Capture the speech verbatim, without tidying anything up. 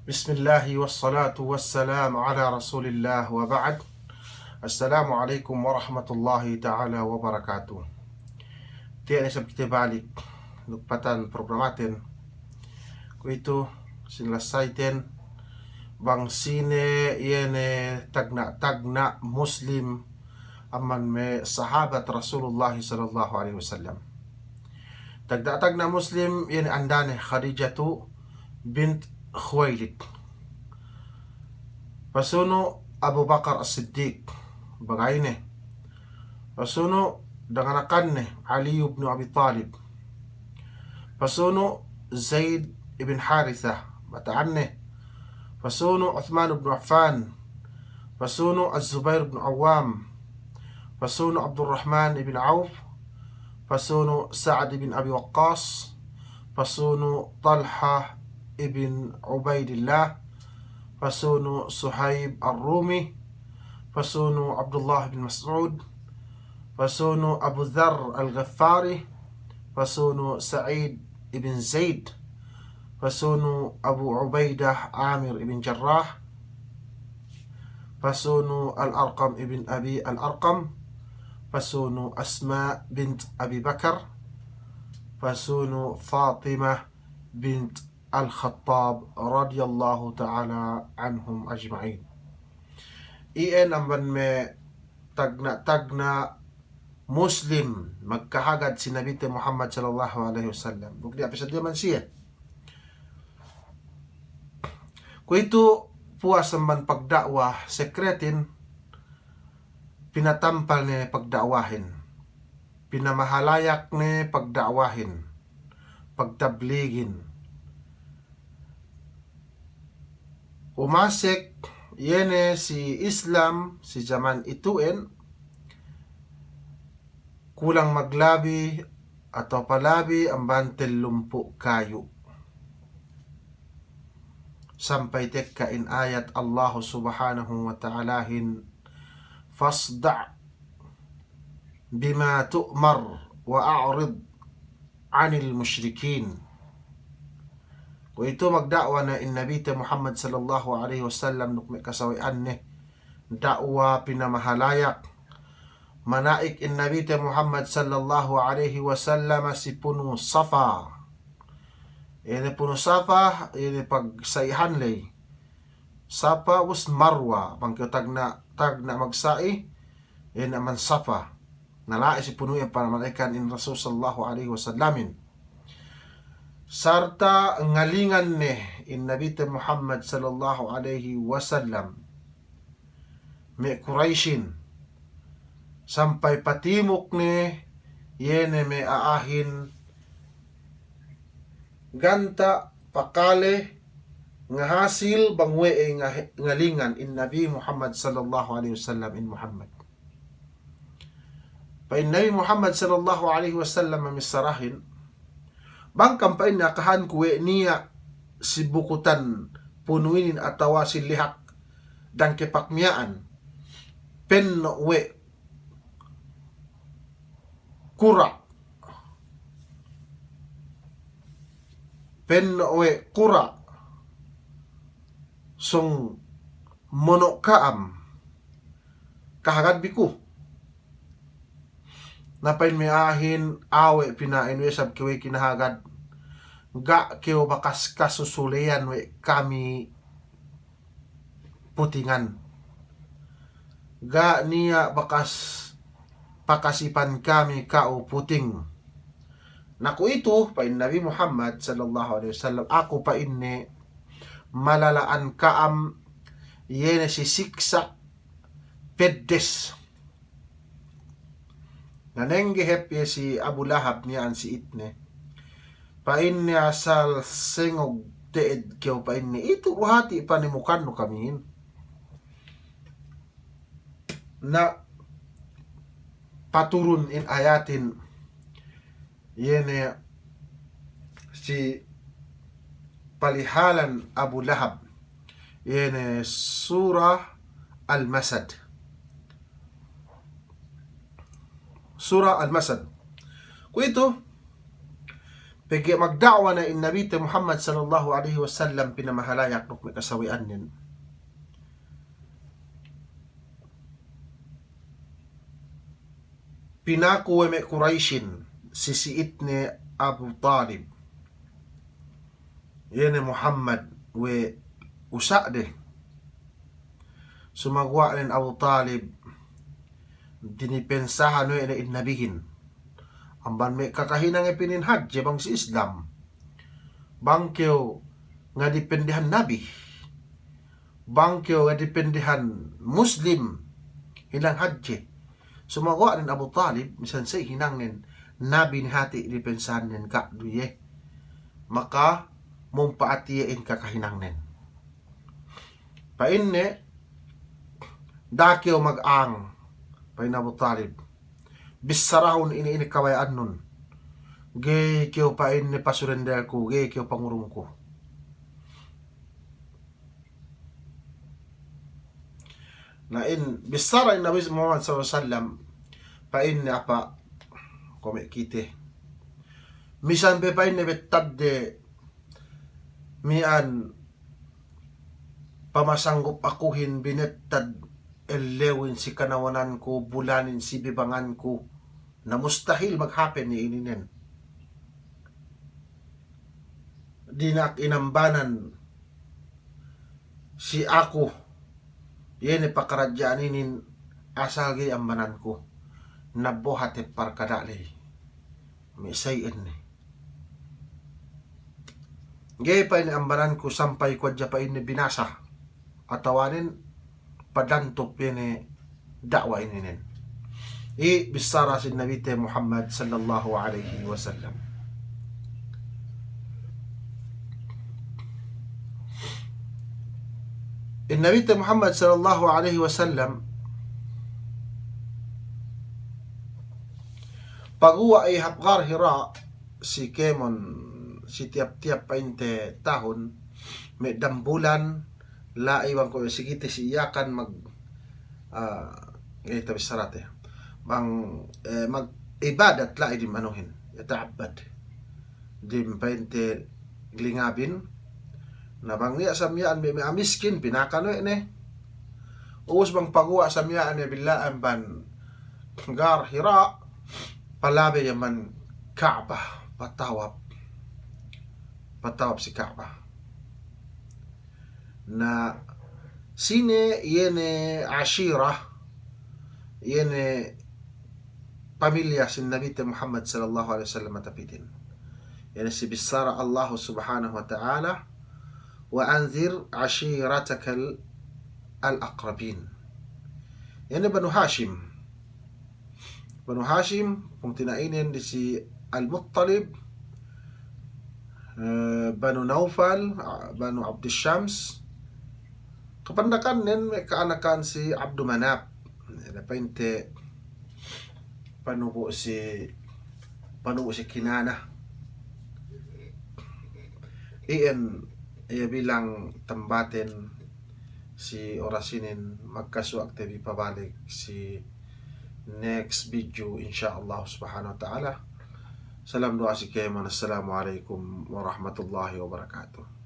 بسم الله والصلاة والسلام على رسول الله وبعد. السلام عليكم ورحمة الله تعالى وبركاته. Tiya' ne isab kite balik duk patan programaten. Kuwe'itu sinalessayten bang sine iye ne tagna'-tagna' Muslim amban me' sahabat Rasulullah sallallahu alaihi wasallam. Tagna'-tagna' Muslim iye ne andane Khadijatu bint Khuwailid. Pasunu' Abu Bakar As-Siddiq, bagayne. Pasunu' danganakanne Ali ibn Abi Talib. Pasunu' Zaid ibn Haritha, bata'anne. Pasunu' Uthman ibn Affan. Pasunu' Az-Zubair ibn Awwam. Pasunu' Abdurrahman ibn Auf. Pasunu' Sa'ad ibn Abi Waqqas. Pasunu' Talha ibn Ubaidillah. Pasunu' Suhaib Ar-Rumi. Pasunu' Abdullah ibn Mas'ud. Pasunu' Abu Dharr Al-Ghifari. Pasunu' Sa'id ibn Zaid. Pasunu' Abu Ubaidah Amir ibn Jarrah. Pasunu' Al-Arqam ibn Abi Al-Arqam. Pasunu' Asma bint Abi Bakar. Pasunu' Fatima bint Al-Khattab radiyallahu ta'ala anhum ajma'in. Iyan amban me' tagna'-tagna' Muslim magkahagad si Nabite Muhammad sallallahu alaihi wasallam. Bukti' ape sadja mansiye. Kuwe'itu puwas amban pagda'wa sekretin, pinatampal ne pagda'wahin. Pinamahalayak ne pagda'wahin, pagtabligin. Umasek iye ne si Islam si jaman itu'en, kulang maglabi atawa palabi amban tellumpū' kayu'. Sampay tekka in ayat Allahu Subhanahu wa Ta'alahin, "Fasda' bima tu'mar wa a'rid 'anil mushrikin." Kuwe'itu magda'wa ne in Nabite Muhammad sallallahu alaihi wasallam duk me' kasawe'anne, da'wa pinamahalayak. Mana'ik in Nabite Muhammad sallallahu alaihi wasallam si punu' Safa. Iye ne punu' Safa, iye ne pagsa'ihan ley. Safa ubus Marwa, bang kew tagna', tagna' magsa'i, iye ne amban Safa. Na la'i si punu' iyan panamala'iknen in Rasul sallallahu alaihi wasallamin. Sarta' ngalingan ne in Nabite Muhammad sallallahu alaihi wasallam me' Quraisyin, sampay patimuk ne iye ne me' a'ahin ganta' pakale ngahasil bang we'ey nga-, ngalingan in Nabi Muhammad sallallahu alaihi wasallam in Muhammad. Pa'in Nabi Muhammad sallallahu alaihi wasallam missarahin, bang kam pa'inne akahanku we' niya' si bukutan punu' inin atawa si lihak dangke pakmiya'an, penno' we' kura', penno' we' kura' sōng mono' ka'am, kahagad bi ku. Na pa'in me' a'ahin, awe' pina'in we' sab kew we' kinahagad, ga' kew bakas kasusuleyan we' kami putingan. Ga' niya' bakas pakasipan kami ka'u puting. Na kuwe'itu, pa'in Nabi Muhammad sallallahu alaihi wasallam, aku pa'inne malala'an ka'am iye ne si siksa' peddes. Na nengge hep iye si Abu Lahab miya'an si itne. Pa'inne asal sengog te'ed kew pa'inne, itu du hati' panemukannu kamihin. Na paturun in ayatin iye ne si palihalan Abu Lahab, iye ne Sura Al-Masad. Sura Al-Masad. Kuwe'itu, Pegge' magda'wa ne in Nabite Muhammad sallallahu alaihi wasallam pinamahalayak duk me' kasawe'annen. Pinaku we' me' Kuraisin si si'itne Abu Talib, iye ne Muhammad we' usa'de. Sumaguwa' nen Abu Talib, dinipensahan we' ne in Nabihin. Amban me' kakahinang ipinin hadje bang si Islam. Bang kew ngadipendehan Nabi. Bang kew ngadipendehan Muslim hinang hadje. Sumaguwa' nen Abu Talib, misan sa'i hinangnen Nabi ne hati' dipensahannen ga' du iye. Maka mumpa'at iye in kakahinangnen. Pa'inne, da'a kew mag'ang, pa'in Abu Talib. Bissarahun ine-ine kabaya'annun. Ga'i kew pa'inne pasurendelku, ga'i kew pangurungku. Na in bissara in Nabi Muhammad sallallahu alaihi wasallam, pa'inne apa' kuwe' me' kite. Misan pe pa'inne bettadde miya'an pamasanggup akuhin binettad ellewin si kanawananku, bulanin si bibanganku, na mustahil maghappen iye ininen. Dina'ak inambanan si aku, iye ne pakaradja'an inin asal ga'i ambananku, na bohat hep parkada' ley. Me' sa'i enne. Ga'i pa'inne ambananku sampay ku hadja pa'inne binasa. Atawanen padantup iye ne da'wa ininen. I bissara sin Nabite Muhammad sallallahu alaihi wasallam. In Nabite Muhammad sallallahu alaihi wasallam paguwa' iye hap Ghar Hira, si kēmon, si tiyap-tiyap pa'inte tahun, me' dambulan, la'i bang kuwe' si kite si Yakan mag, ah, eh, tabissarate. Bang, eh, mag ibadat la'i dim anuhin, yata'abbad. Dim pa'inte lingabin. Na bang niya' samiya'an me', me' miskin, pinakan we' ne. Ubus bang paguwa' samiya'an ne billa'an amban Ghar Hira, palabey amban Ka'bah, patawap. Patawap si Ka'bah. Na sine iye ne ashira, iye ne pamilya sin Nabite Muhammad sallallahu alaihi wasallam tapitin. Iye ne si bissara Allah subhanahu wa ta'ala, "Wa anzir ashiratakal aqrabin." Iye ne Banu Hashim. Banu Hashim, pungtina'inen disi Al-Muttalib, eh, Banu Naufal, ah, Banu Abdus Shams. Kapandakannen me' ka'anakan si Abdu Manaf. Iye ne pa'inte panubu' si, panubu' si Kinana. Iyan, iye bilang tambaten si oras inin, magkasuwa'te bi pabalik si next video, insya Allah subhanahu wa ta'ala. Salam du'a si kēmon. Assalamu alaikum warahmatullahi wabarakatuh.